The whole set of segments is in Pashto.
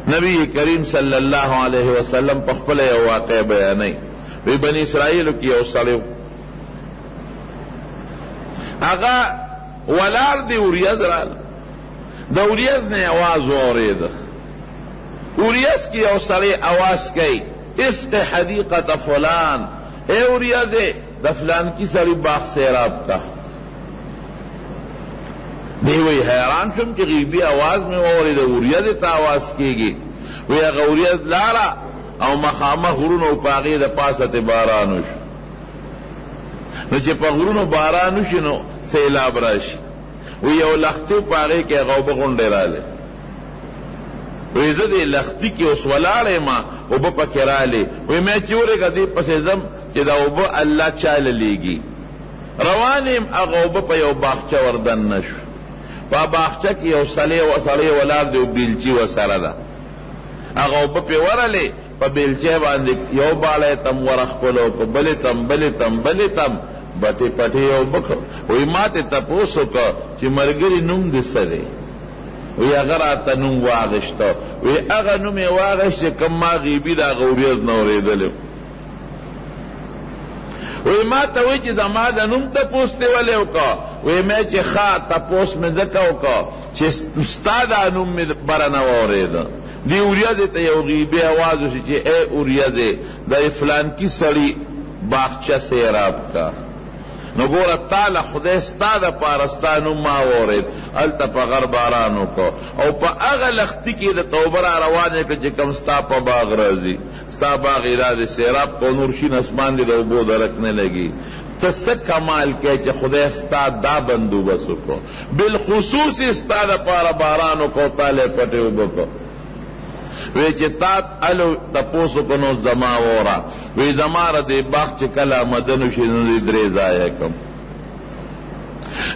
نبی کریم صلی الله علیه وسلم په خپله یو واقعه بیانوي، وایي بني اسرائیلو کې یو سړی و، هغه ولاړ دی، وریځ راله، د وریځ نه یې اواز واورېده. وریځ کې یو سړی اواز کوي، اسق حدیقة فلان، ای وریځې د فلانکي سړي باغ سیراب کړه. دی وایي حیران شوم چې غیبي اواز مې واورېده، وریځې ته اواز کېږي. وایي هغه وریځ لاړه او مخامخ غرونو او په هغې د پاسه ترې باران وشو. نو چې په غرونو باران وشي نو سیلاب راشي. وایي یو لښتي و، په هغې کې هغه اوبه غونډې رالې. وایي زه دې لښتي کې اوس ولاړ یم، اوبه پکې رالې. وایي مې چې ورېږه دې پسې ځم چې دا اوبه الله چا له لېږي. روان یم، هغه اوبه په یو باغچه ور دننه شوې. په باغچه کې یو سړی ولاړ دی او بیلچي ورسره ده. هغه اوبه پرې ورغلې، په بیلچه باندې یو باړی تم ورخپلو که بلې تم، بلې تم، بلې تم، بټې پټې یې اوبه کړ. وایي ما ترې تپوس وکړ چې ملګري نوم دې څه دی؟ وایي هغه راته نوم واخیسته. وایي هغه نوم یې واخیست چې کوم ما غیبي د هغه وریځ نه اورېدلی و. وایي ما ته وایي چې زما د نوم تپوس دې ولې وکړ؟ وایي مې چې ښه تپوس مې ځکه وکړ چې ستا دا نوم مې بره نه واورېده. دې وریځې ته یو غیبي اواز وشي چې ای وریځې د فلانکي سړي باغچه سیراب کړه. نو ګوره تا له خدای ستا دپاره ستا نوم ما واورېد، هلته په غر باران وکړ او په هغه لښتي کې د توبه را روانې کړې چې کوم ستا په باغ راځي. ستا باغ یې دا دی سیراب کړ، نور شین اسمان دې د اوبو درک نه لګي. ته څه کمال کوې چې خدای ستا دا بندوبست وکړ، بالخصوص یې ستا دپاره باران وکړ او تا له یې پټې اوبه کړ. وې چې تا الو تپوس وکړ نو زما وره، وې زما د دې باغ چې کله آمدن وشي نو زه یې درې ځایه کړم.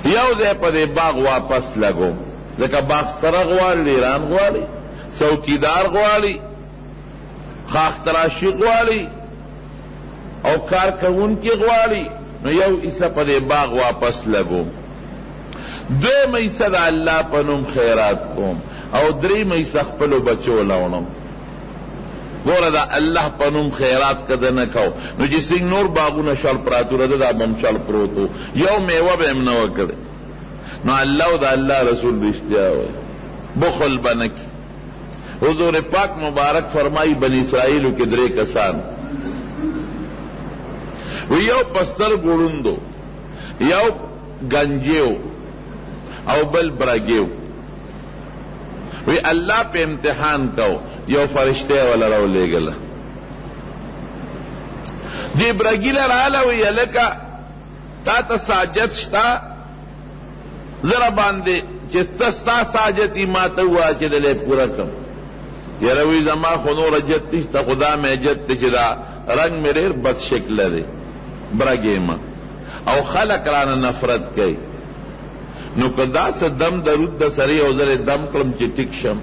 یو ځای په دې باغ واپس لګوم، ځکه باغ سره غواړي، ډېران غواړي، څوکیدار غواړي، ښاخ تراشي غواړي او کار کوونکي غواړي، نو یو حصه په دې باغ واپس لګوم، دویمه حصه د الله په نوم خیرات کوم او دریمه حصه خپلو بچو له وړم. ګوره د الله په نوم خیرات که ده نه کو نو چې څنګه نور باغونه شړ پراته وو، د ده دا به هم شړ پروت وو، یو میوه به یې هم نه وه کړې. نو الله او د الله رسول رښتیا وایي، بخل به نه کوي. حضور پاک مبارک فرمائی بنی اسرائیلو کې درې کسان وو، یو په سترګو ړوند و، یو ګنجی و او بل برګی و. وی الله په امتحان کو، یو فرشته یې وله راولېږله، دې برګي له راله، وی هلکه تا ته څه حاجت شته؟ زه راباندې چې ته ستا څه حاجت وي ماته ووایه چې دله یې پوره کړم. یاره وایي زما خو نور حاجت نشته، خو دا مې حاجت دی چې دا رنګ مې ډېر بد شکله دی، برګ یم او خلک رانه نفرت کوي، نو که دا څه دم درود د سره یو ځل دم کړم چې ټیک شم.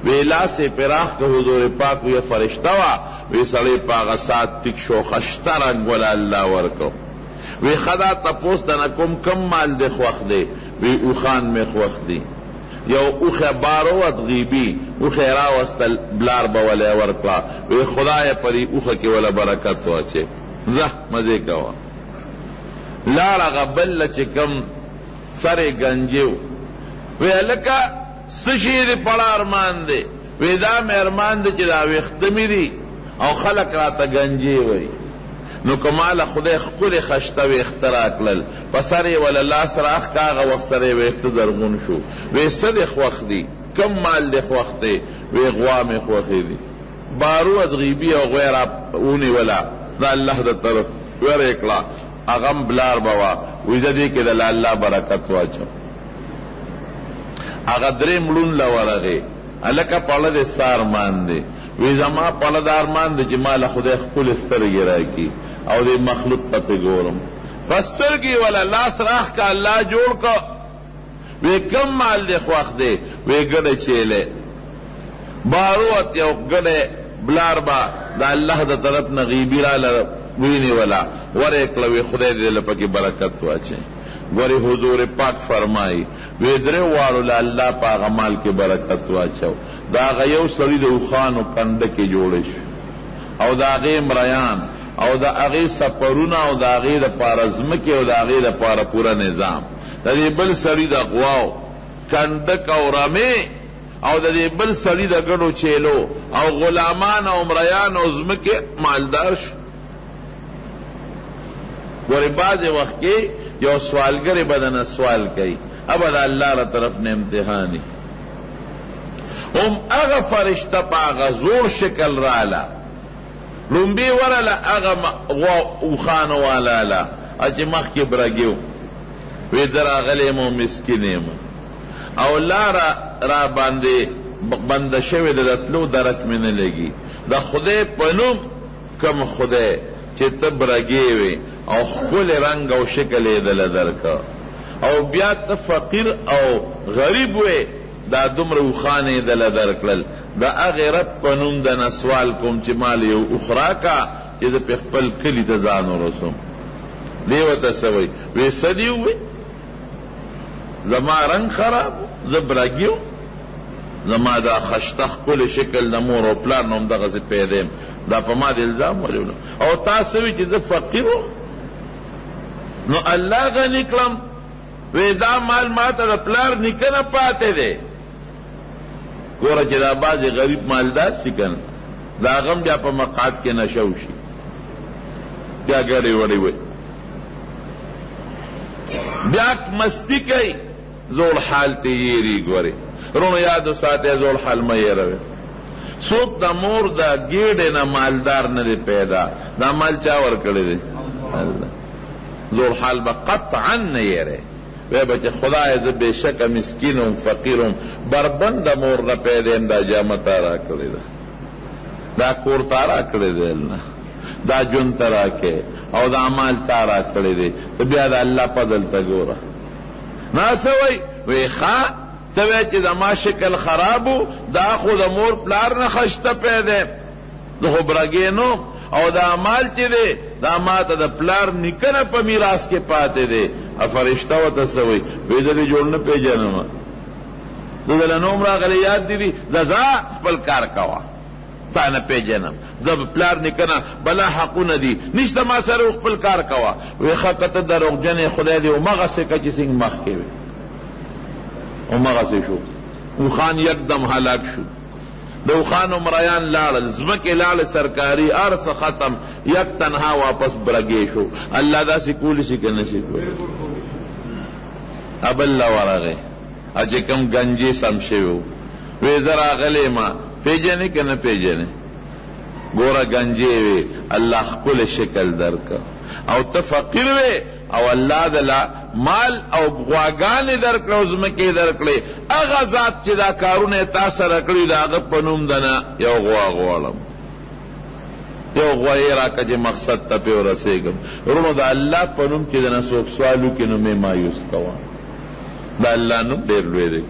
وی لاس یې پراخ کړ، حضور پاک وی فرشته وه، وی سړی په هغه ساعت ټیک شو، ښه رنګ وله الله ورکړ. وی ښه دا تپوس درنه کوم کوم مال دې خوښ دی؟ وی اوښان مې خوښ دي. یو اوښ بار ووت غیبی اوښ یې راوستل بلار به وله ورکړه وی خدایه په دې اوښه کې وله برکت واچوې ځه مزې کوه. لاړ هغه بل له چې کوم سر یې ګنجی و وی هلکه څه شي دې پړه ارمان دی؟ وی دا مې ارمان دی چې دا ویښته مې دي او خلک راته ګنجی وایي. نو که ما له خدای ښکلې خشته وېښته راکړل، په سر یې وله لاس راښکه، هغه وخت سر یې وېښته زرغون شو. وې څه دې خوښ دي؟ کوم مال دې خوښ دی؟ وې غوا مې خوښې دي. بارو ادغیبي او غوا یې را ونیوله، د الله د طرف ور یې کړه، هغه هم بلار به وه، وایي زه دې کې د الله برکت واچوم. هغه دریم ړوند له ورغی، هلکه پړه دې څه ارمان دی؟ وی زما پړه دا ارمان دی چې ما له خدای ښکلې سترګې راکړي او دې مخلوق ته پرې ګورم. په سترګې یې وله لاس راښکه الله جوړ کړ. وی کوم مال دې خوښ دی؟ وی ګډه چیلی. باروت یو ګډی بلار به د الله د طرف نه غیبی راله وینیوله ور یې کړه وی خدای دې له پکې برکت واچوي. ګورې حضور پاک فرمایي وی درې واړو له الله په هغه مال کې برکت واچو. د هغه یو سړي د اوښانو کنډکې جوړې شوې او د هغې مریان او د هغې سفرونه او د هغې لپاره ځمکې او د هغې لپاره پوره نظام. د دې بل سړي د غواو کنډک او رمې او د دې بل سړي د ګډو چیلو او غلامان او مریان او ځمکې مالدار شو. ګورې بعضې وخت کې یو سوالګر به درنه سوال کوي ابه د الله له طرف نه امتحان وي. هم هغه فرشته په هغه زوړ شکل راله ړومبی ورله هغه غوا اوښانو والا له چې مخکې برګی و وی زه راغلی یم او مسکین یم او لاره راباندې بنده شوې ده د تلو درک مې نه لګي د خدای په نوم کوم خدای چې ته برګی وې او ښکلی رنګ او شکل یې دله درکړ او بیا ته فقیر او غریب وې دا دومره اوښان یې دله درکړل د هغې رب په نوم دنه سوال کوم چې ماله یو اوښ راکړه چې زه پرې خپل کلي ته ځان ورسوم. دی ورته څه وایي؟ وایي څه دې وویل؟ زما رنګ خراب و؟ زه برګی وم؟ زما دا خشته ښکلی شکل د مور او پلار نه همدغسې پیدا یم، دا په ما دې الزام ولې ولګاوه؟ او تا څه وي چې زه فقیر وم نو الله غني کړم؟ وې دا مال ماته د پلار نیکه نه پاتې دی. ګوره چې دا بعضې غریب مالدار شي که نه، د هغه هم بیا په مقعد کې نشه وشي، بیا ګډې وډې وایي، بیا مستي کوي، زوړ حال ترې هېري. ګورې وروڼو یاد وساتئ، زوړ حال مه هېروئ. څوک د مور د ګېډې نه مالدار نه دی پیدا، دا مال چا ورکړی دی؟ الله. زوړ حال به قطعا نه هېروې، وایې به چې خدایه زه بېشکه مسکین وم، فقیر وم، بربنډه مور نه پیدا یم، دا جامه تا راکړې ده، دا کور تا راکړی دی الله، دا ژوند ته راکړې او دا مال تا راکړی دی، ته بیا د الله فضل ته ګوره. نه څه وایي؟ وایي ښه ته وایې چې زما شکل خراب و، دا خو د مور پلار نه خشته پیدا یم، زه خو برګی نه وم او دا مال چې دی دا ماته د پلار نیکه نه په میراث کې پاتې دی. فرشته ورته څه وایي؟ وایي زه دې جوړ نه پېژنم، زه دله نه وم راغلی، یاد دې دي؟ ځه ځه خپل کار کوه، تا نه پېژنم، زه پلار نیکه نه بلا حقونه دي نشته ما سره، خپل کار کوه. وایي ښه که ته دروغجن یې، خدای دې همغسې کړه چې څنګه مخکې وې، همغسې شو. اوښان یکدم هلاک شو، د اوښانو مریان لاړل، ځمکې لاړې، سرکاري هر څه ختم، یک تنها واپس برګی شو. الله داسې کولی شي که نه شي کولی؟ بل له ورغی چې کوم ګنجی سم شوی و، وی زه راغلی یم، پېژنې که نه پېژنې؟ ګوره ګنجی وې، الله ښکلی شکل درکړ او ته فقیر وې او الله دله مال او غواګانې درکړې او ځمکې درکړې، هغه ذات چې دا کارونه یې تا سره کړي د هغه په نوم دنه یو غوا غواړم، یو غوا یې راکړه چې مقصد ته پرې ورسېږم. وروڼو د الله په نوم چې دنه څوک سوال وکړي نو مې مایوس کوه، د الله نوم ډېر لوی دی،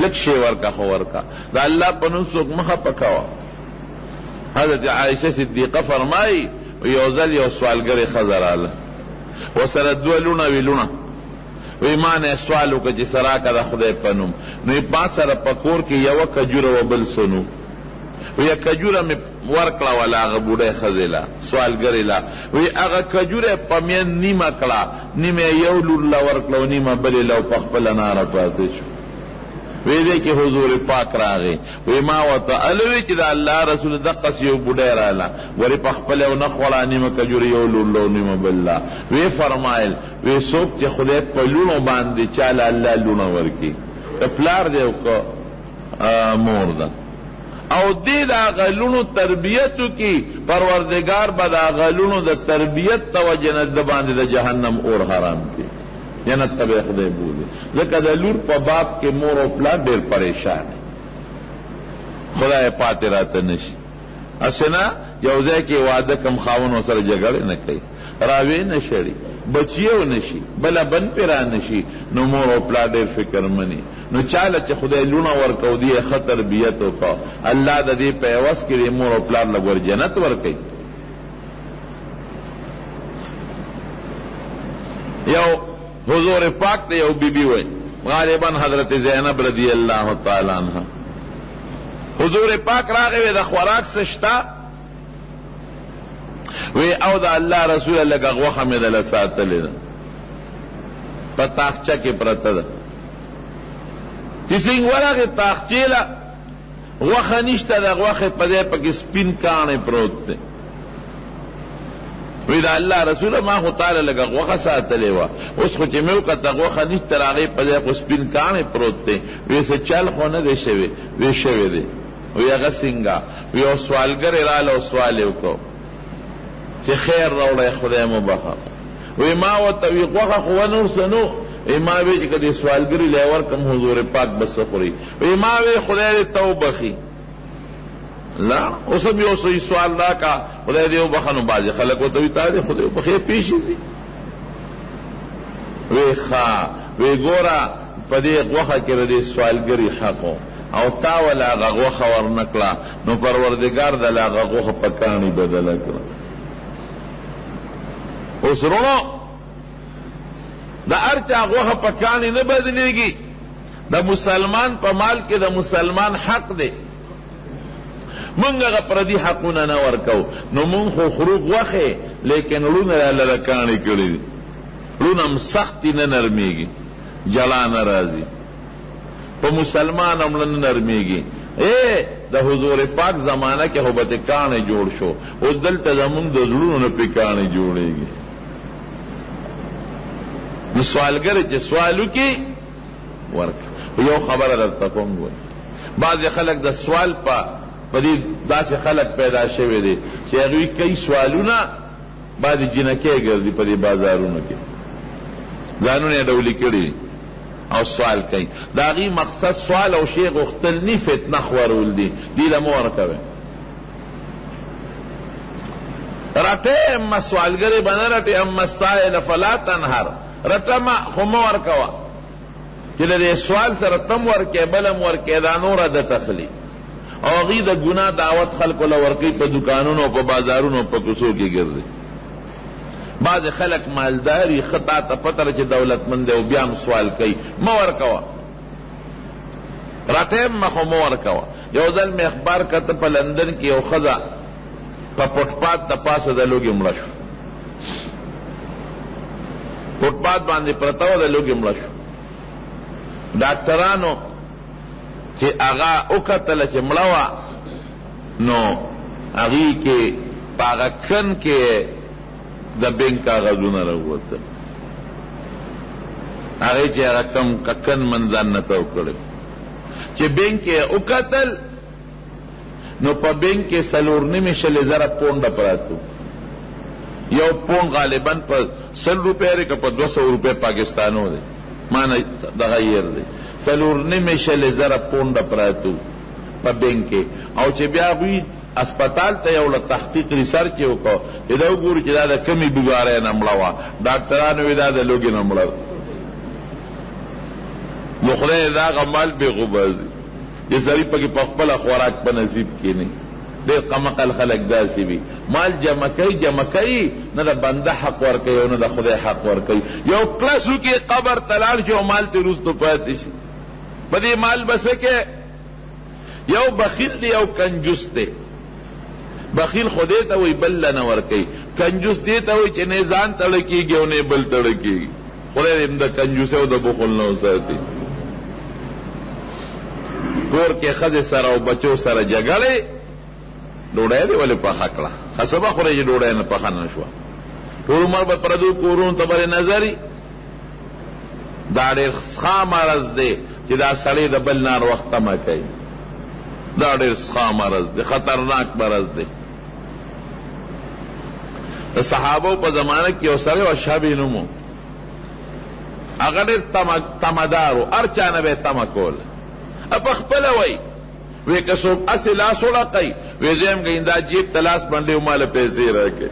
لږ شی ورکړه خو ورکړه، د الله په نوم څوک مه خپه کوه. حضرت عائشه صدیقه فرمايي، یو ځل یو سوالګرې ښځه راله، ورسره دوه لوڼه وي، لوڼه وي، ما نه یې سوال وکړ چې څه راکړه د خدای په نوم، نو یې ما سره په کور کې یوه کجوره وه بل څه نه وو، وایي کجوره مې ورکړه وله هغه بوډۍ ښځې له، سوالګرې له، وایي هغه کجوره یې په مینځ نیمه کړه، نیمه یې یو لور له ورکړه او نیمه بلې له او پخپله ناره پاتې شو. وی دې کې حضور پاک راغی، وی ما ورته الوی چې د الله رسول دقسې یو بوډۍ راله، ګورې په خپله یې ونه خوړه، نیمه کجورې یو لور له او نیمه بل له. ویې فرمایل، وی څوک چې خدای په لوڼو باندې چا له الله لوڼه ورکړي، که پلار دی او که مور ده، او دې د هغه لوڼو تربیت وکړي، پروردګار به د هغه لوڼو د تربیت د وجې نه ده باندې د جهنم اور حرام کړي. جنت ته به یې خدای بوځي، ځکه د لور په باب کې مور او پلار ډېر پریشان وي، خدای پاتې راته نه شي، هسې نه یو ځای کې واده کړم خاوند ورسره جګړې نه کوي، راویې نه شړي، بچي یې ونه شي، بله بن پرې رانه شي، نو مور او پلار ډېر فکرمن وي، نو چاله چې خدای لوڼه ورکړه او دې یې ښه تربیت وکړ، الله د دې په عوض کې دې مور او پلار له ګوره جنت ورکوي. یو حضور پاک ته یو بیبي وای، غالبا حضرت زینب رضی الله تعالی عنها. حضور پاک راغی وی د خوراک څه شته؟ وی او د الله رسوله لږه غوښه مې دله ساتلې ده په تاخچه کې پرته ده. چې څنګه ورغی تاخچې له غوښه نشته د غوښې په ځای پکې سپین کاڼی پروت دی. وی د الله رسوله ما خو تاله لږه غوښه ساتلې وه اوس خو چې مې وکته غوښه نشته د هغې په ځای خو سپین کاڼی پروت دی. وی څه چل خو نه دی شوی؟ وی شوی دی. وی هغه څنګه؟ وی یو سوالګر راله او سوال یې وکړ چې خیر راوړی خدای مو بخښه. وی ما ورته وی غوښه خو وه نور څه نه وو. وی ما وی چې که دې سوالګري له یې ورکړم حضور پاک به څه خوري؟ وی ما وی خدای دې ته وبخښي. لاړ اوس هم یو څه سوال راکړه خدای دې وبخښه نو بعضې خلک ورته وایي تا دې خدای وبخښي پېښې دي. وی ښه وی ګوره په دې غوښه کې د دې سوالګري حق و او تا وله هغه غوښه ورنه کړه نو پروردګار دله هغه غوښه په کاڼي بدله کړه. اوس وروڼو د هر چا غوښه په کاڼي نه بدلېږي، د مسلمان په مال کې د مسلمان حق دی، مونږ هغه پردي حقونه نه ورکوو، نو مونږ خو خورو غوښې لیکن ړونه راله د کاڼي کړي دي، ړونه هم سخت دي نه نرمېږي، ژړا نه راځي، په مسلمان هم ړه نه نرمېږي. ای د حضور پاک زمانه کې خو به ترې کاڼی جوړ شو، اوس دلته زمونږ د زړونو نه پرې کاڼی جوړېږي. نو سوالګر چې سوال وکړي ورکړه. خو یو خبره درته کوم ګورئ، بعضې خلک د سوال په په دې داسې خلک پیدا شوي دي چې هغوی کوي سوالونه، بعضې جینکۍ ګرځي په دې بازارونو کې ځانونه یې ډولي کړي دي او سوال کوي، د هغوی مقصد سوال او شی غوښتل نی، فتنه خورول دي، دوی له مه ورکوئ. رټې اما سوالګرې به نه رټې، اما السائل فلا تنهر، رټه مه خو مه ورکوه چې له دې سوال سره ته هم ورکوې بل هم ورکوې، دا نور عادت اخلي او هغوی د ګناه دعوت خلکو له ورکوي، په دوکانونو او په بازارونو او په کوڅو کې ګرځي. بعضې خلک مالدار وي، ښه تا ته پته ده چې دولتمند دی او بیا هم سوال کوي، مه ورکوه، رټه هم مه خو مه ورکوه. یو ځل مې اخبار کته، په لندن کې یو ښځه په فوټپات د پاسه د لوږې مړه شوه، فوټپات باندې پرته وه د لوږې مړه شوه. ډاکټرانو چې هغه وکتله چې مړه وه نو هغې کې په هغه کن کې د بینک کاغذونه راووتل، هغې چې هغه کوم کن من ځان نه تاو کړی چې بینک کې یې وکتل نو په بینک کې څلور نیمې شلې زره پونډه پراته وو. یو پونډ غالبا په سل روپۍ دی که په 200 روپۍ پاکستانو دی، ما نه دغه هېر دی. څلور نیمې شلې زره پونډه پراته وو په بینک کې. او چې بیا هغوی هسپتال ته یوړه، تحقیق ریسرچ یې وکړ چې دا وګوري چې دا د کومې بیمارۍ نه مړه وه، ډاکټرانو ویل دا د لوږې نه مړه ده. نو خدای دې د هغه مال پرې وباسي چې سړي پکې په خپله خوراک په نصیب کې نه وي. ډېر قمقل خلک داسې وي، مال جمع کوي جمع کوي، نه د بنده حق ورکوي او نه د خدای حق ورکوي. یو کړس وکړي قبر ته لاړ شي او مال ترې وروسته پاتې شي. په دې مال به څه کوې؟ یو بخیل دی یو کنجوس دی. بخیل خو دې ته وایي بل له نه ورکوي، کنجوس دې ته وایي چې نه ځان ته ړه کېږي او نه بل ته ړه کېږي. خدای دې د کنجوسۍ او د بخل نه وساتي. کور کې ښځې سره او بچو سره جګړې، ډوډۍ دې ولې پخه کړه؟ ښه څه به خورې چې ډوډۍ نه پخه نه شوه؟ ټول عمر به پردو کورونو ته بلې نظر وي. دا ډېر ښه مرض دی چې دا سړی د بل نه هر وخت تمه کوي. دا ډېر ښه مرض دی، خطرناک مرض دی. د صحابو په زمانه کې یو سړی و، اشهب یې نوم و، هغه ډېر تمه دار و، هر چا نه به یې تمه کوله. په خپله وایي، وی که څوک هسې لاس وړقوي، وی زه یم ګنې دا جیب ته لاس منډې او ماله پیسې راکوي.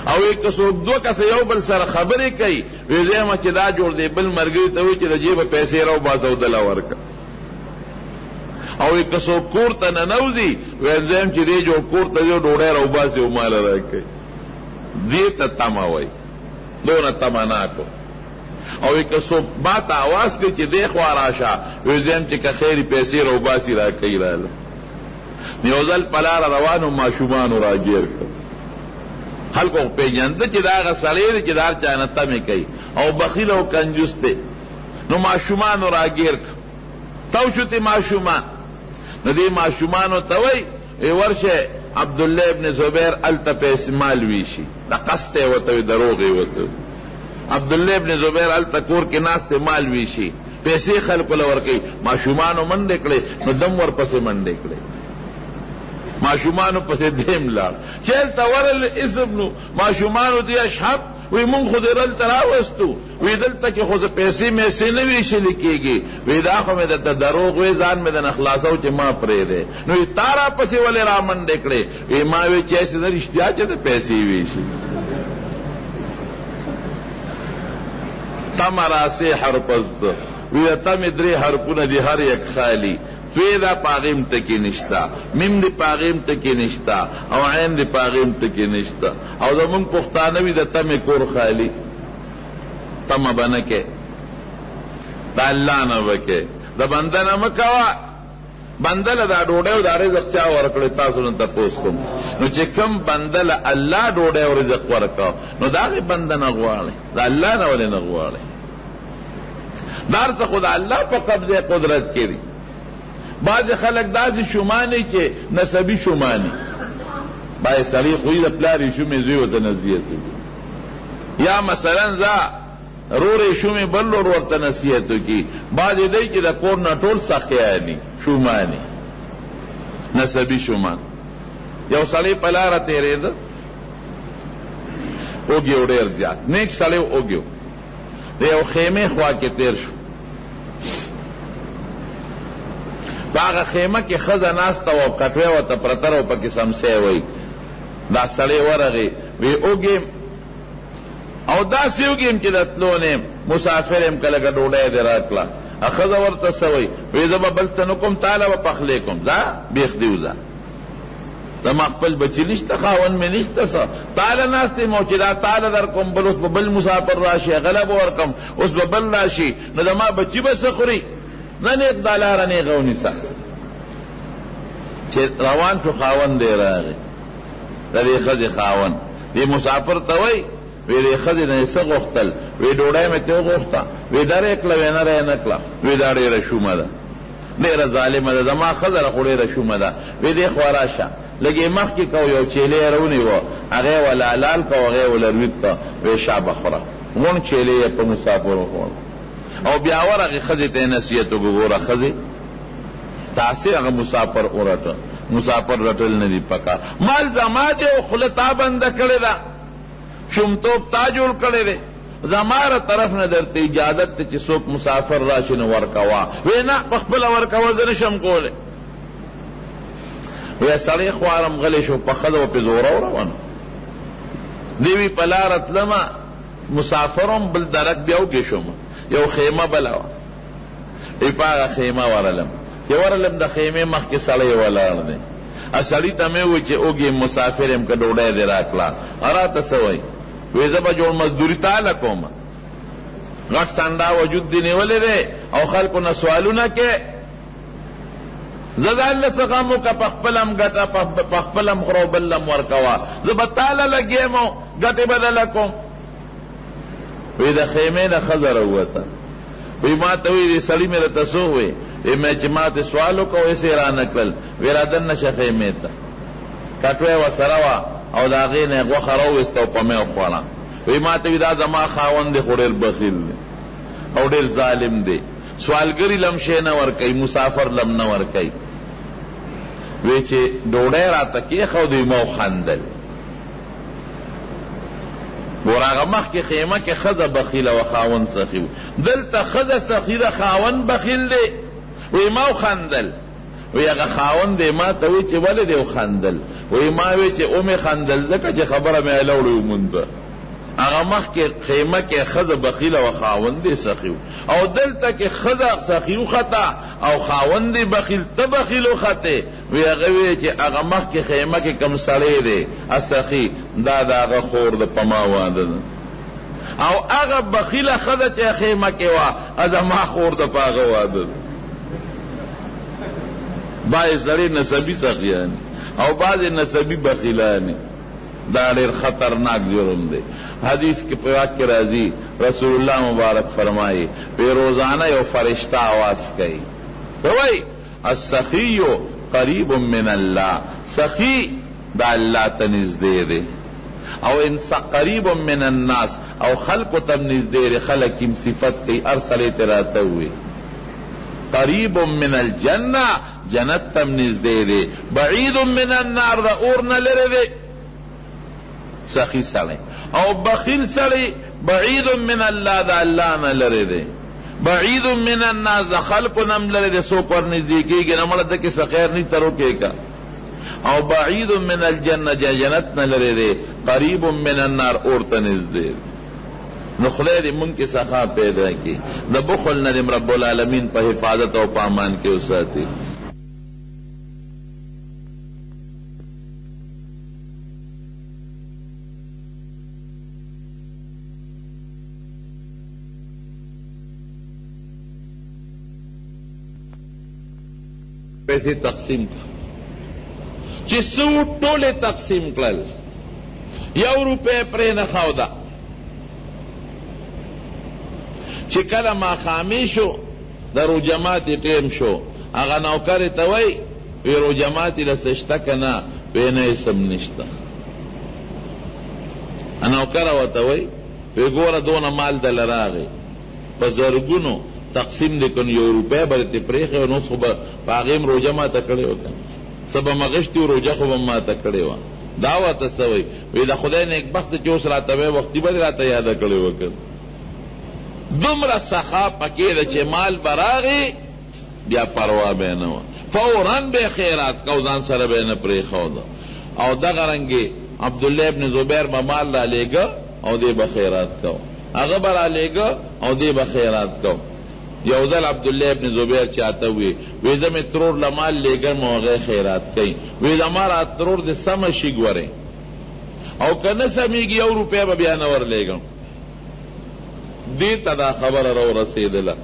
او وی که څوک دوه کسه یو بل سره خبرې کوي، وی زه یم چې دا جوړ دی، بل ملګري ته وایي چې د جیبه پیسې راوباسه او دله ورکړه. او وی که څوک کور ته ننوځي، وی زه یم چې دی جوړ کور ته ځي او ډوډۍ راوباسي او ماله راکوي. دې ته تمه وایي، دونه تمه ناک و. او وی که څوک ما ته اواز کوي چې دې خوا راشه، وی زه وایم چې که خیر وي پیسې راوباسي راکوي راله. نو یو ځل په لاره روان وم، ماشومانو راګیر کړم. خلکو خو پېژنده چې دا هغه سړی دی چې د هر چا نه تمې کوي او بخیل او کنجوس دی. نو ماشومانو راګیر کړم. تاو شو ترې ماشومان. نو دې ماشومانو ته وایي، وی ورشه عبدالله ابن زبیر هلته پیسې مال ویشي. د قصده یې ورته وي، دروغ یې ورته وي. عبدالله ابن زبیر هلته کور کې ناست دی، مال ویشي، پیسې خلکو له ورکوي. ماشومانو منډې کړې، نو ده هم ورپسې منډې کړې. ماشومانو پسې دی هم لاړ. چې هلته ورغلل، هېڅ هم نه وو. ماشومانو ته یې اشهب وی مونږ خو دې دلته راوستو، وی دلته کې خو څه پیسې میسې نه ویشل کیږي، وی دا خو مې درته دروغ وی، ځان مې درنه خلاصوو چې ما پرېږدې، نو وی تا راپسې ولې رامنډې کړې؟ وی ما وی چې هسې نه رښتیا چې ته پیسې ویشې. تمه را سه حرف است، وی د تمې درې حرفونه دي هر یک خالي، توی ده په هغې هم ټکی نشته، میم دی په هغې هم ټکی نشته او عین دی په هغې هم ټکی نشته. او زمونږ پښتانه وي د تمې کور خالي، تمه به نه کوې، د الله نه به کوې، د بنده نه مه کوه. بنده له دا ډوډۍ او دا رزق چا ورکړی تاسو نه تپوس کوم، نو چې کوم بنده له الله ډوډۍ او رزق ورکړ نو د هغې بنده نه غواړې، د الله نه ولې نه غواړې؟ دا هر څه خو د الله په قبضه قدرت کې دي. بعضې خلک داسې شوماني چې نسبي شوماني، بعضې سړي خو یې د پلار یې شومې زوی ورته نصیحت وکړي، یا مثلا ځه رور یې شومې بل ورور ورته نصیحت وکړي. بعضې دی چې د کور نه ټول سخیاني شوماني، نسبي شومان. یو سړی په لاره تېرېده، وږی و ډېر زیات، نېک سړی و، وږی و، د یو خیمې خوا کې تېر شو. په هغه خیمه کې ښځه ناسته وه او کټوی ورته پرته او پکې سمسۍ وایي. دا سړی ورغی، وی وږی یم او داسې وږی یم چې د تلو نه یم، مسافر یم، که لږه ډوډۍ دې راکړه. ښځه ورته څه وایي؟ وی زه به بل څه نه کوم، تاله به پخلی کوم، ځه بیخ دې وځه، زما خپل بچی نشته، خاوند مې نشته، څه تاله ناست یم او چې دا تاله درکوم بل اوس به بل مسافر راشي، هغه له به ورکړم، اوس به بل راشي، نو زما بچی به څه خوري؟ نه نېغ دا لاره نېغه ونیسه. چې روان شو خاوند یې راغی، د دې ښځې خاوند دې مسافر ته وایي، وی دې ښځې نه یې څه غوښتل؟ وی ډوډۍ مې ترې وغوښته، وی در یې کړه، وی نره یې نه کړه، وی دا ډېره شومه ده، ډېره ظالمه ده، زما ښځه ده خو ډېره شومه ده. وی دې خوا راشه، لږ یې مخکې کړه، یو چیلی یې راونیوه، هغه یې وله حلال کړ او هغه یې وله رویت کړ، وی شابه خوره. غوڼ چیلی یې په مسافر وخوړه او بیا ورغی ښځې ته یې نصیحت وکړ، ګوره ښځې، تاسې هغه مسافر ورټه، مسافر رټل نه دي پکار، مال زما دی او خوله تا بنده کړې ده، شومتوب تا جوړ کړی دی، زما له طرف نه درته اجازت دی چې څوک مسافر راشي نو ورکوه. وی نه، په خپله ورکوه، زه نشم کولی. وی سړی خوارم غلی شو، په ښځه به پرې زوروره وه نو. دی وی په لاره تلمه، مسافر وم، بل درک بیا وږی شوم، یو خیمه بله وه، وی په هغه خیمه ورغلم، چې ورغلم د خیمې مخکې سړی ولاړ دی، سړي ته مې وویل چې وږی یم، مسافر یم، که ډوډۍ دې راکړه. راته څه وایي؟ وی زه به جوړ مزدوري تاله کوم، غټ سنډا وجود دې نیولی دی او خلکو نه سوالونه کوې، زه ځان له څه غم وکړه، په خپله هم ګټه، په خپله هم خوره او بل له هم ورکوه، زه به تاله لګیا یم او ګټې به درله کوم. وی د خیمې نه ښځه راووته، وی ما ته وی دې سړي مې درته څه ووی؟ وی مې چې ما ترې سوال وکړ او هېڅ یې رانه کړل. وی را دننه شه خیمې ته. کټوی ورسره وه او د هغې نه یې غوښه راوویسته او په مې وخوړه. وی ما ته وی دا زما خاوند دی خو ډېر بخیل دی او ډېر ظالم دی، سوالګري له هم شی نه ورکوي، مسافر له هم نه ورکوي. وی چې ډوډۍ راته کېښودې ما وخندل. ګوره هغه مخکې خیمه کې ښځه بخیله وه خاوند سخي و، دلته ښځه سخي ده خاوند بخیل دی. وی ما وخندل. وی هغه خاوند یې ما ته وی چې ولې دې وخندل؟ وی ما وی چې ومې خندل ځکه چې خبره مې هله وړې ومونده. هغه مخکې خیمه کې ښځه بخیله وه خاوند یې سخي و، او دلته کې ښځه سخي وخته او خاوند یې بخیل، ته بخیل وختې. وی هغه وی چې هغه مخکې خیمه کې کوم سړی دی سخي، دا د هغه خور ده، په ما واده ده. او هغه بخیله ښځه چې خیمه کې وه زما خور ده په هغه واده ده. بعضې سړی نسبي سخیان او بعضې نسبي بخیلان. دا ډېر خطرناک جرم دی. حدیث کې پاک کې راځي رسول الله مبارک فرمایي وی روزانه یو فرشته آواز کوي، څه وایي؟ السخی قریب من الله، سخی د الله ته نږدې دی، او انس قریب من الناس، او خلکو ته هم نږدې دی، خلک یې هم صفت کوي، هر سړی ترې راته ووایي قریب من الجنة، جنت ته هم نږدې دی، بعید من النار، د اور نه لرې دی. سخی سړی او بخیل سړی بعید من الله، د الله نه لرې دی، بعید من الناس، د خلکو نه هم لرې دی، څوک ورنږدې کېږي نه، مړه ده کې څه خیر نشته روکې که. او بعید من الجنة، جنت نه لرې دی، قریب من النار، اور ته نږدې دی. نو خدای دې مونږ کې سخا پیدا کړي، د بخل نه دې رب العالمین په حفاظت او په امان کې وساتي. پیسې تقسیم کړه، چې څه وو ټول یې تقسیم کړل، یو روپۍ پرې نه ښوده. چې کله ماښامی شو، د روژه ماتي ټیم شو، هغه نوکر ته وایي، وی روژه ماتي له څه شته که نه؟ وی نه هېڅ هم نشته. نوکر ورته وایي، وی ګوره دونه مال دله راغی په زرګونو تقسیم دې کړ، نو یو روپۍ به دې ترې پرېښی وه، نو اوس خو به په هغې هم روژه ماته کړې وه که نه؟ څه به مې غشتي وو، روژه خو به مې ماته کړې وه. دا ورته څه وایي؟ وی د خدای نېکبخته چې اوس راته وایې، وختي به دې راته یاده کړې وه که نه؟ دومره سخا پکې ده چې مال به راغی بیا پروا به یې نه وه، فوراً به یې خیرات کاوه، ځان سره به یې نه پرېښوده. او دغه رنګې عبدالله ابن زبیر به مال رالېږه او دی به خیرات کاوه، هغه به رالېږه او دی به خیرات کاوه. یو ځل عبدالله ابن زبیر چاته ووی، وی زه مې ترور له مال لېږم او هغه خیرات کوي، وی زما را ترور دې سمه شي ګورې، او که نه سمېږي یو روپۍ به بیا نه ورلېږم. دې ته دا خبره راورسېدله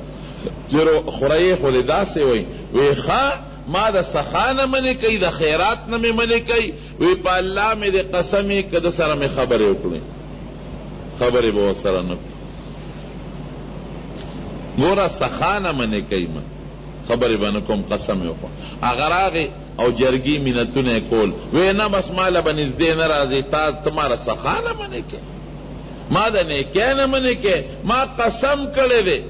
چې خوريې خو دې داسې وایي، وی ښه ما د سخا نه منې کوي، د خیرات نه مې منې کوي، وی په الله مې دې قسم وي که ده سره مې خبرې وکړې، خبرې به ورسره نه کوم. ګوره سخا نه منې کوي، ما خبرې به نه کوم، قسم یې وخوړ. هغه راغی او جرګې منتونه یې کول، وی نه بس ما له به نږدې نه راځې، تا ته ما د سخا نه منې کوې، ما د نیکۍ نه منې کوې، ما قسم کړی دی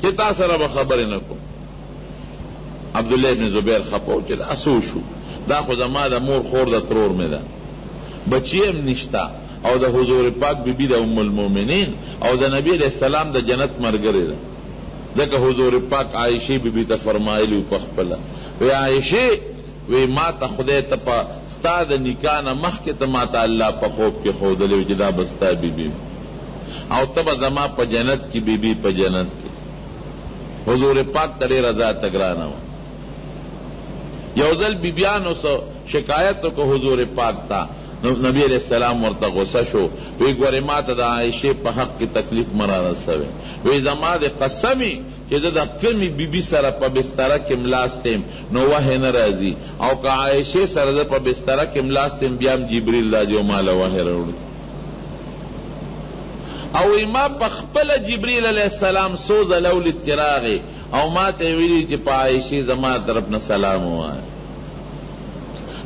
چې تا سره به خبرې نه کوم. عبدالله ابن زبیر خپه و چې دا څه وشو، دا خو زما د مور خور ده، ترور مې ده، بچی هم نشته، او د حضور پاک بی بی ده ام المؤمنین، او د نبی علیه السلام د جنت ملګرې ده، ځکه حضور پاک عائشې بی بی ته فرمایلي وو پخپله، وی عائشې وی ما ته خدای ته په ستا د نکاح نه مخکې ته ما ته الله په خوب کې ښودلې وې چې دا به ستا بی بی وي او ته به زما په جنت کې بی بی په جنت کې. حضور پاک ته ډېره ذاته ګرانه وه. یو ځل بیبیانو څه شکایت وکړ حضور پاک ته، نو نبی علیه السلام ورته غصه شو، وی ګورې ما ته د عائشې په حق کې تکلیف مه رارسوې، وی زما دې قسم وي چې زه د کومې بي بي سره په بستره کې ملاست یم نو وحی نه راځي، او که عائشې سره زه په بستره کې ملاست یم بیا هم جبریل راځي او ماله وحی راوړي. او وی ما په خپله جبریل علیه السلام څو ځله ولید چې راغی او ماته یې ویلي چې په عائشې زما طرف نه سلام ووایه.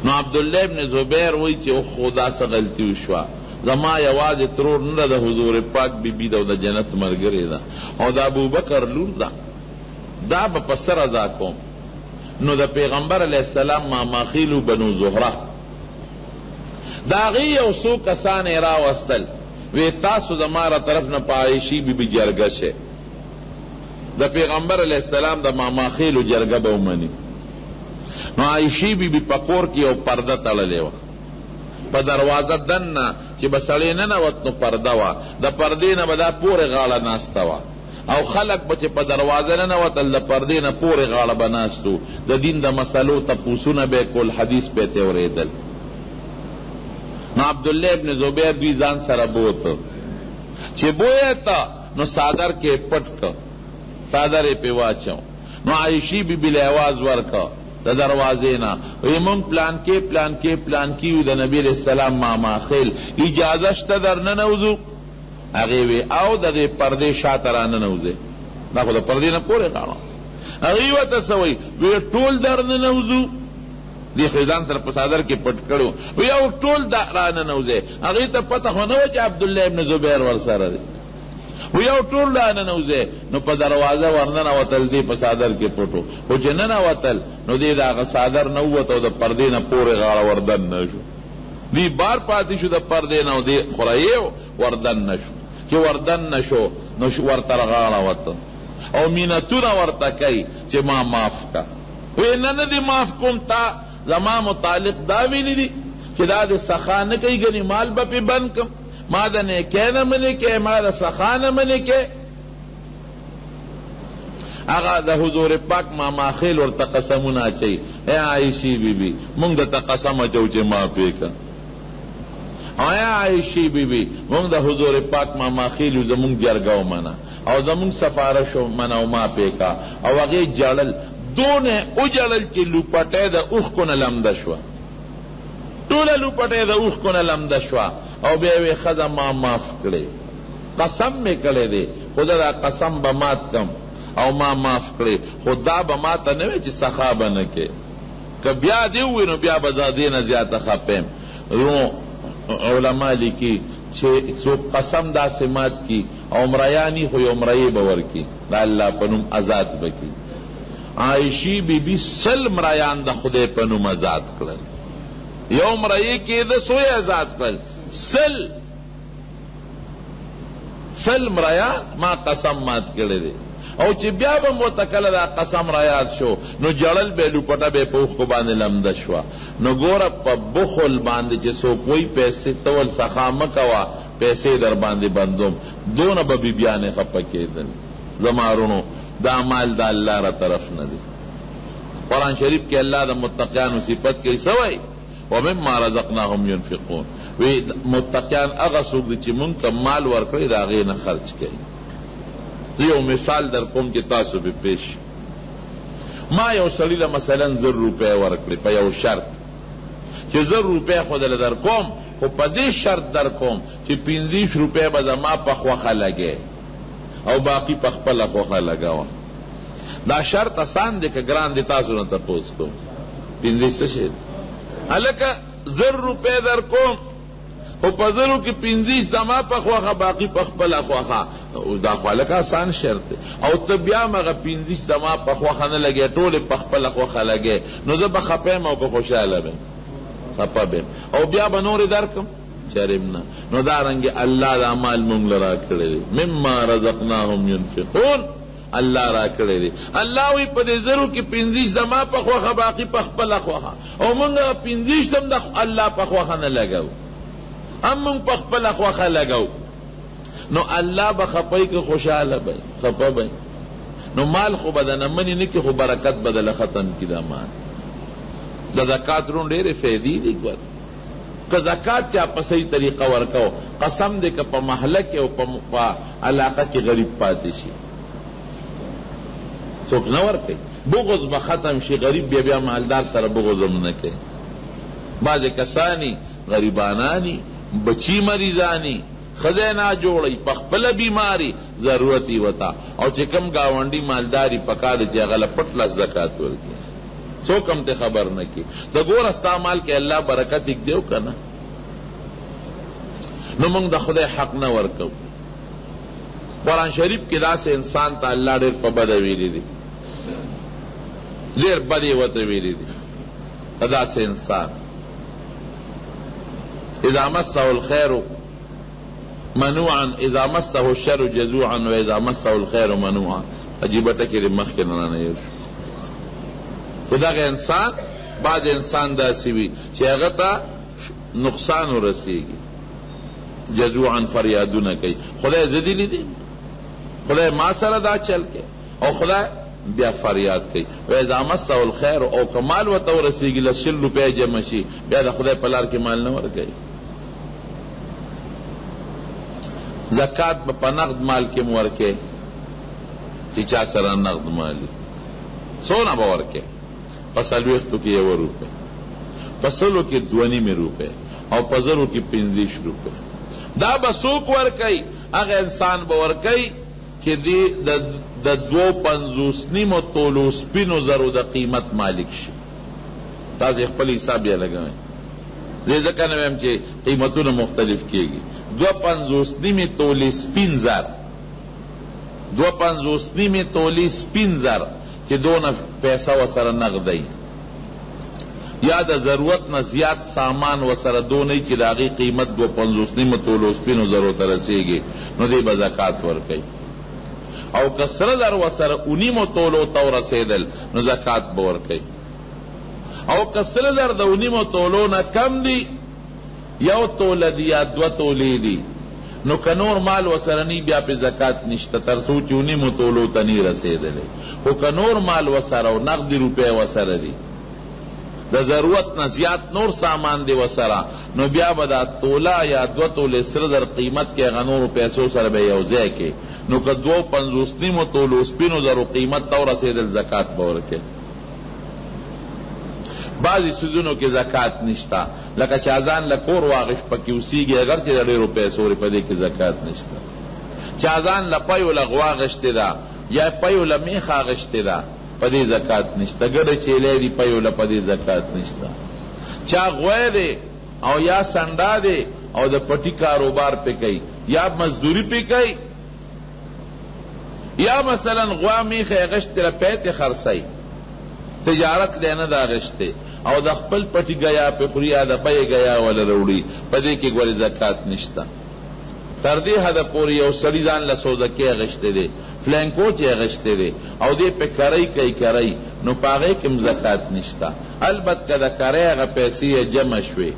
نو عبدالله ابن زبیر وایي چې اوخو دا څه غلطي وشوه، زما یوازې ترور نه ده، د حضور پاک بي بي ده او د جنت ملګرې ده او د ابوبکر لور ده، دا به په څه رضا کوم؟ نو د پیغمبر علیه السلام ماماخېلو بنو زهره د هغې یو څو کسان یې راوستل، وې تاسو زما له طرف نه په عایشې بي بي جرګه شئ، د پیغمبر علیه السلام د ماماخېلو جرګه به ومني. نو عایشې بي بي په کور کې یو پرده تړلې وه، په دروازه دننه چې به سړی ننوت نو پرده وه، د پردې نه به دا پورې غاړه ناسته وه او خلک به چې په دروازه ننوتل د پردې نه پورې غاړه به ناست وو، د دین د مسلو تپوسونه به یې کول، حدیث به یې ترې اورېدل. نو عبدالله ابن زبیر دوی ځان سره بوته. چې بویته نو څادر کې یې پټ کړ، څادر یې پرې واچو. نو عایشې بي بي له اواز ورکړ د دروازې نه، وایي مونږ پلانکی پلانکی پلانکی یو د نبي علیه السلام ماماخېل، اجازه شته در ننوځو؟ هغې وې او د دې پردې شاته راننوځئ. دا خو د پردې نه پورې غاړه. هغوی ورته څه وایي؟ وې ټول در ننوځو؟ دې خو یې ځان سره په څادر کې پټ کړی وو. وې او ټول راننوځئ. هغې ته پته خو نه وه چې عبدالله ابن زبیر ورسره دی. وې او ټول راننوځئ. نو په دروازه ورننوتل، دی په څادر کې پټ و. خو چې ننوتل نو دی د هغه څادر نه ووت او د پردې نه پورې غاړه وردننه شو. دی بار پاتې شو د پردې نه او دی خوريی وردننه شو. چې وردننه شو نو ورته غاړه وته او منتونه ورته کوي چې ما معاف کړه. وې نه نه دې معاف کوم، تا زما متعلق دا ویلي دي چې دا دې سخا نه کوي ګنې مال به پرې بند کړم، ما د نیکۍ نه منې کوې، ما د سخا نه منې کوې. هغه د حضور پاک ماما خیل ورته قسمونه اچوي، ای عایشې بي بي مونږ درته قسم اچوو چې معاف یې کړه. ای عایشې بي بي مونږ د حضور پاک ماما خیل یو، زمونږ جرګه ومنه او زمونږ سفارش ومنه او معاف یې کړه. او هغې ژړل، دونه یې وژړل چې لوپټه یې د اوښکو نه لمده شوه، ټوله لوپټه یې د اوښکو نه لمده شوه. او بیا یې وې ښځه ما معاف کړې، قسم مې کړی دی، خو زه دا قسم به مات کړم او ما معاف کړې، خو دا به ماته نه وې چې سخا به نه کوې، که بیا دې ووې نو بیا به زه دې نه زیاته خپه یم. وروڼو علماء لیکي چې څوک قسم داسې مات کړي او مریان وي خو یو مریی به ورکړي د الله په نوم ازاد به کړي. عایشې بي بي 100 مریان د خدای په نوم ازاد کړل، یو مریی کېده څو یې ازاد کړل؟ 100. 100 مریان ما قسم مات کړی دی. او چې بیا به هم ورته کله دا قسم رایاد شو نو ژړل به یې، لوپټه به یې په اوښکو باندې لمده شوه. نو ګوره په بخل باندې چې څوک وایي پیسې ته ول سخا مه کوه پیسې درباندې بندوم، دونه به بیبیانې خپه کېدل. زما وروڼو دا مال د الله له طرف نه دی. قرآن شریف کې الله د متقیانو صفت کوي، څه وایي؟ ومما رزقناهم ينفقون. وی متقیان هغه څوک دي چې مونږ کوم مال ورکړی د هغې نه خرچ کوي. زه یو مثال در کوم چې تاسو به پوه شئ. ما یو سړي له مثلا 1000 روپۍ ورکړې په یو شرط چې 1000 روپۍ خو درله در کوم خو په دې شرط در کوم چې 25 روپۍ به زما په خوښه لګې او باقي په خپله خوښه لګوه. دا شرط اسان دی که ګران دی تاسو نه تپوس کوم؟ 25 څه شی دی هلکه؟ 1000 روپۍ در کوم خو په زرو کې 25 زما په خوښه باقي په خپله خوښه. دا خو هلکه اسان شرط دی. او ته بیا هم هغه 25 زما په خوښه نه لګې، ټولې په خپله خوښه لګې، نو زه به خپه یم او که خوشحاله به یم؟ خپه به یم. او بیا به نورې درکړم؟ چرې هم نه. نو دارنګې الله دا مال مونږ له راکړی دی، مما رزقناهم ينفقون، الله راکړی دی. الله وایي په دې زرو کې 25 زما په خوښه باقي په خپله خوښه، او مونږ هغه 25 هم د الله په خوښه نه لګوو، هم مونږ په خپله خوښه لګوو. نو الله به خپه وي که خوشحاله به وي؟ خپه به وي. نو مال خو به درنه منې نه کړي خو برکت به درله ختم کړي دا مال. د زکات وروڼو ډېرې فایدې دي ګوره. که زکات چا په صحیح طریقه ورکاو قسم دی که په محله کې او په علاقه کې غریب پاتې شي څوک نه ورکوي، بغض به ختم شي، غریب بیا بیا مالدار سره بغض هم نه کوي. بعضې کسان یې غریبانان یې، بچي مریضان یې، ښځه یې ناجوړه وي، پخپله بیمار یې، ضرورت یې ورته، او چې کوم ګاونډي مالدار یې پکار دی چې هغه له پټ لاس زکات ورکړي، څوک هم ترې خبر نه کړي. ته ګوره ستا مال کې الله برکت ایږدی او که نه؟ نو موږ د خدای حق نه ورکوو. قرآن شریف کې داسې انسان ته الله ډېر په بده ویلي دي، ډېر بد یې ورته ویلي دي. داسې انسان اذا مسه الخیر منوعا اذا مسه الشر جزوعا واذا مسه الخیر منوعا. عجیبه ټکی دی مخکې نه رانه هېر شو. خو دغه انسان بعض انسان داسې وي چې هغه ته نقصان ورسېږي، جزوعا فریادونه کوي، خدای زه دې لیدی، خدای ما سره دا چل کوي، او خدای بیا فریاد کوي. واذا مسه الخیر، او که مال ورته ورسېږي لس 20 روپۍ جمع شي، بیا د خدای په لار کې مال نه ورکوي. زکات به په نقد مال کې هم ورکې چې چا سره نقد مال وي، څونه به ورکې؟ په څلوېښتو کې یوه روپۍ، په سلو کې دوه نیمې روپۍ او په زرو کې پنځه روپۍ. دا به څوک ورکوي؟ هغه انسان به ورکوي چې دی د 52 نیمو تولو سپینو زرو د قیمت مالک شي. تاسې خپل حساب بیا لګوئ. زه ځکه نه وایم چې قیمتونه مختلف کېږي. 52 نیمې تولې سپین زر، 52 نیمې تولې سپین زر چې دونه پیسه ورسره نغدئ، یا د ضرورت نه زیات سامان ورسره دونه وي چې د هغې قیمت 52 نیمو تولو سپینو زرو ته رسېږي، نو دی به زکات ورکوي. او که سره زر ورسره اونیمو تولو ته ورسېدل نو زکات به ورکوي. او که سره زر د اونیمو تولو نه کم دي، یو توله دي یا دوه تولې دي، نو که نور مال ورسره نه وي بیا پرې زکات نشته تر څو چې اونیمو تولو ته نه وي رسېدلی. خو که نور مال ورسره او نغدې روپۍ ورسره دي، د ضرورت نه زیات نور سامان دی ورسره، نو بیا به دا توله یا دوه تولې سره زر قیمت کې هغه نورو پیسو سره به یو ځای کې، نو که 52 نیمو تولو سپینو زرو قیمت ته ورسېدل زکات به ورکوي. بعضې څیزونو کې زکات نشته، لکه چا ځان له کور واغشت پکې اوسېږي، اګر چې د ډېرو پیسو دی، په دې کې زکات نشته. چا ځان له پیو له غوا اخیستې ده یا پیو له مېښه اخیستې ده، په دې زکات نشته. ګډې چیلې دي پیو له، په دې زکات نشته. چا غوی دی او یا سنډا دی او د پټي کاروبار پې کوي یا مزدوري پې کوي، یا مثلا غوا میښه یې اخیستې ده پی ترې خرڅوي، تجارت له یې نه ده اخیستې او د خپل پټي ګیا پې خوري یا د بیې ګیا وله راوړي، په دې کې ګورې زکات نشته. تر دې حده پورې یو سړي ځان له سوزکی اخیستی دی، فلینکوچ یې اخیستی دی او دی پې کرۍ کوي کرۍ، نو په هغې کې هم زکات نشته. البت که د کرۍ هغه پیسې یې جمع شوې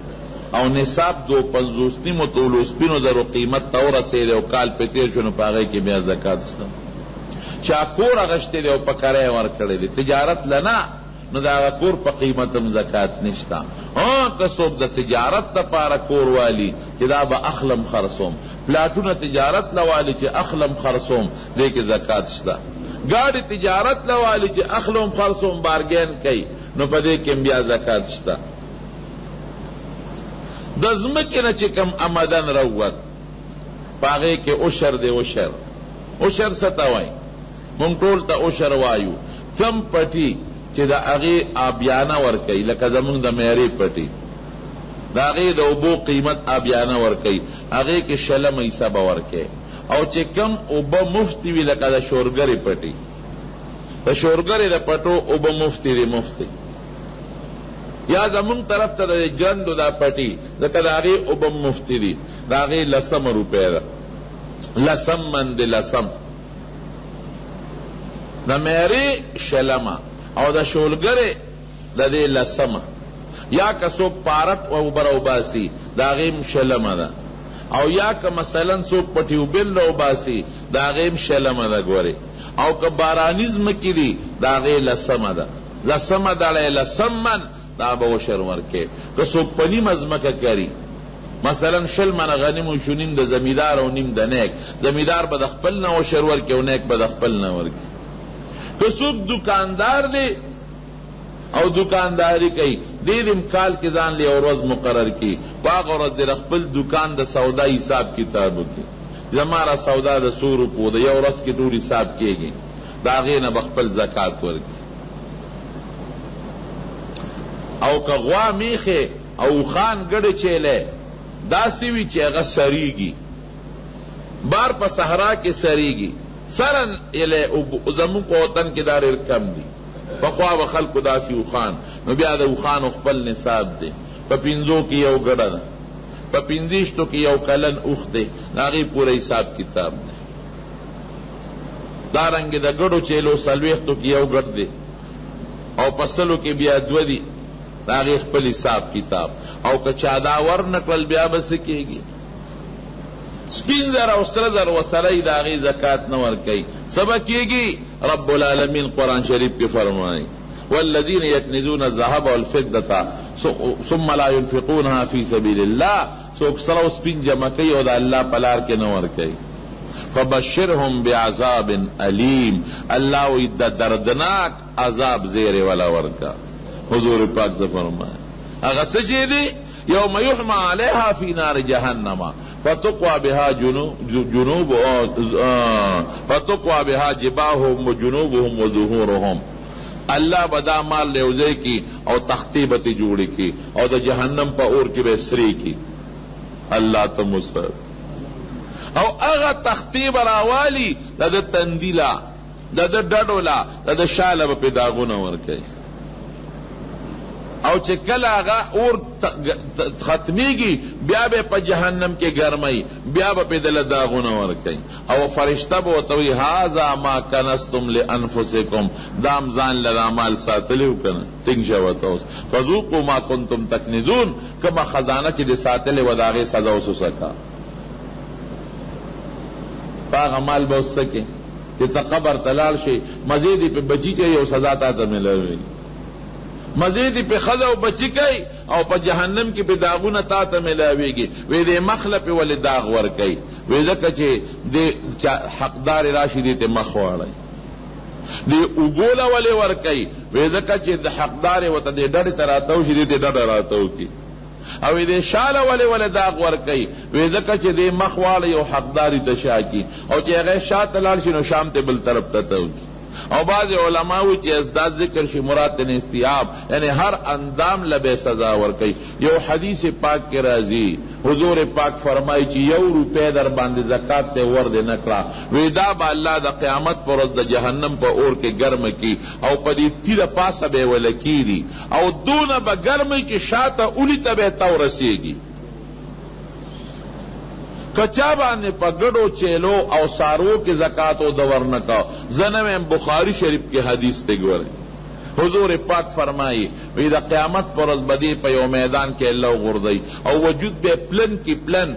او نصاب 52 نیمو تولو سپینو زرو قیمت ته ورسېدی او کال پرې تېر شو، نو په هغې کې بیا زکات شته. چا کور اخیستی دی او په کرایه یې ورکړی دی، تجارت له نه، نو د هغه کور په قیمت هم زکات نشته. ها که څوک د تجارت لپاره کور والي چې دا به اخلم خرڅوم، پلاټونه تجارت له والي چې اخلم خرڅوم، دې کې زکات شته. ګاډي تجارت له والي چې اخلم خرڅوم، بارګین کوي، نو په دې کې هم بیا زکات شته. د ځمکې نه چې کوم امدن راووت په هغې کې عشر دی. عشر، عشر څه ته وایي؟ مونږ ټول ته عشر وایو. کوم پټي چې د هغې آبیانه ورکوي، لکه زمونږ د میرې پټي، د هغې د اوبو قیمت آبیانه ورکوي، هغې کې شلمه حصه به ورکوي. او چې کوم اوبه مفتې وي، لکه د شورګرې پټي، د شورګرې د پټو اوبه مفتې دي، مفتې. یا زمونږ طرف ته د ژرندو دا پټي، ځکه د هغې اوبه مفتې دي، د هغې لسمه روپۍ ده، لسم من دی، لسم. د میرې شلمه او د شولګرې د دې لسمه. یا که څوک پارک اوبه راوباسي د هغې هم شلمه ده، او یا که مثلا څوک په ټیوبل راوباسي د هغې هم شلمه ده ګورې. او که باراني ځمکې دي د هغې لسمه ده، لسمه دړی لسم من دا به عشر ورکوي. که څوک په نیمه ځمکه کري، مثلا 20 منه غنم وشو، نیم د زمیدار او نیم د نیک، زمیدار به د خپل نه عشر ورکړي او نیک به د خپل نه ورکړي. که څوک دکاندار دی او دکانداري کوي، دی دې هم کال کې ځان له یوه ورځ مقرر کړي، په هغه ورځ دې د خپل دکان د سودا حساب کتاب وکړي، زما را سودا د څو روپو ده، یو ورځ کې ټول حساب کېږي، د هغې نه به خپل زکات ورکړي. او که غوا میښې او اوښان ګډې چیلې داسې وي چې هغه سریږي، بار په صحرا کې سریږي، سرن یې زموږ په وطن کې دا ډېر کم دي. پخوا به خلکو داسې اوښان، نو بیا د اوښانو خپل نصاب دی، په 5 کې یو ګډه ده، په 25 کې یو کلن اوښ دی، د هغې پوره حساب کتاب دی. دارنګې د ګډو چیلو 40 کې یو ګډ دی او په 100 کې بیا 2 دي، د هغې خپل حساب کتاب. او که چا دا ورنه کړل بیا به څه کېږي؟ سپین زر او سره زر ورسره یې د هغې زکات نه ورکوي، څه به کېږي؟ رب العالمین قرآن شریف کې فرمایي والذین یکنزون الذهب والفضة ثم لا ينفقونها في سبیل الله. څوک سره او سپین جمع کوي او د الله په لار کې نه ورکوي. فبشرهم بعذاب الیم الله وایي د دردناک عذاب زیری وله ورکړه. حضور پاک څه فرمایي؟ هغه څه شی دی؟ یوم یحمی علیها فی نار جهنم فتکوی بها جنوب فتکوی بها جباههم وجنوبهم وظهورهم الله به دا مال یو ځای کړي او تختې به ترې جوړې کړي او د جهنم په اور کې به یې سرې کړي. الله ته مو ساتي. او هغه تختې به راوالي د ده تندي له، د ده ډډو له، د ده شا له به پرې داغونه ورکوي. او چې کله هغه اور ختمېږي بیا به په جهنم کې ګرموي، بیا به پرې دله داغونه ورکوي. او فرشته به ورته وایي، هذا ما کنزتم لانفسکم، دا هم ځان له دا مال ساتلی وو که نه؟ ټینګ شه ورته اوس، فذوقوا ما کنتم تکنزون، کومه خزانه چې دې ساتلې وه د هغې سزا اوس وڅکه. په هغه مال به اوس څه کې چې ته قبر ته لاړ شې، مزې دې پې بچي کوي او سزا تا ته ملاوېږي. مزې دې پې ښځه او بچي کوي او په جهنم کې پې داغونه تا ته ملاوېږي. وې دې مخ له پې ولې داغ ورکوي؟ وې ځکه چې دې چا حقدار راشي دې ته مخ واړوي. دې اوږو له ولې ورکوي؟ وې ځکه چې د حقدار ورته دې ډډې ته راتاو شي دې ته ډډه راتاو کړي. او وې دې شا له ولې ولې داغ ورکوي؟ وې ځکه چې دې مخ واړوي او حقدار ته شا کړي او چې هغه شا ته لاړ شي نو شام ته بل طرف ته تاو کړي. او بعضې علماء وایي چې اضداد ذکر شي مراد ترې استیعاب یعنې هر اندام له به سزا ورکوي. یو حدیث پاک کې راځي حضور پاک فرمایي چې یو روپۍ در باندې زکات دی ور دې نه کړه وي دا به الله د قیامت پر ورځ د جهنم په اور کې ګرمه کړي او په دې تیره پاسه به یې وله کیږدي او دونه به ګرم وي چې شاته اولي ته به یې تاو رسیږي. که چا باندې په ګډو چیلو او څاروو کې زکات و ده ورنه کړ، زه نه وایم بخاري شریف کې حدیث دی ګورئ حضور پاک فرمایي وي د قیامت پر ورځ به دی په یو میدان کې الله وغورځوي او وجود به یې پلن کړي پلن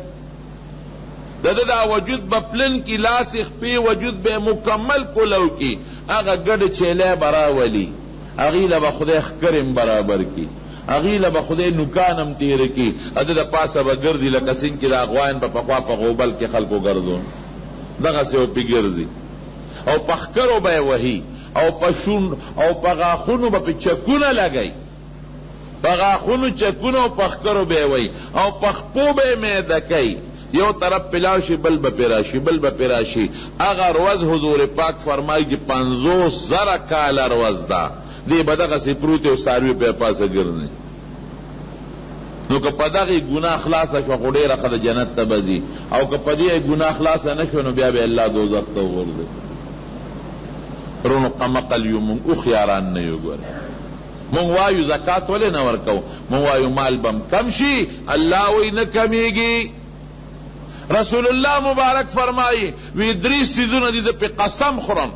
د ده دا وجود به پلن کړي لاس خپې وجود به یې مکمل کولو کړي هغه ګډې چیلې به راولي هغوی له به خدای ښکرې هم برابر کړي، هغوی له به خدای نوکان هم تېره کړي، د ده د پاسه به ګرځي لکه څنګه چې دا غوایان به پخوا په غوبل کې خلکو ګرځول، دغسې به پرې ګرځي او په ښکرو به یې وهي او په شونډ او په غاښونو به پرې چکونه لګوي، په غاښونو چکونه او په ښکرو به یې وهي او په خپو به یې میده کوي. یو طرف پې لاړ شي بل به پې راشي بل به پې راشي هغه روځ حضور پاک فرمايي چې 50,000 کاله روځ ده دی به دغسې پروت او څاروي پې پاسه ګرځي نو که په دغې ګناه خلاصه شوه خو ډېره ښه ده جنت ته به ځي او که په دې ګناه خلاصه نه شوه نو بیا به الله دوزخ ته وغورځوي. وروڼو قمقل یو مونږ هوښیاران نه یو ګورئ مونږ وایو زکات ولې نه ورکوو؟ مونږ وایو مال به هم کم شي، الله وایي نه کمیږي. رسول الله مبارک فرمایي وی درې څیزونه دي زه پرې قسم خورم.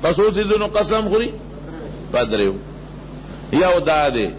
په څو څیزونو قسم خوري؟ په دریو. یو دا دی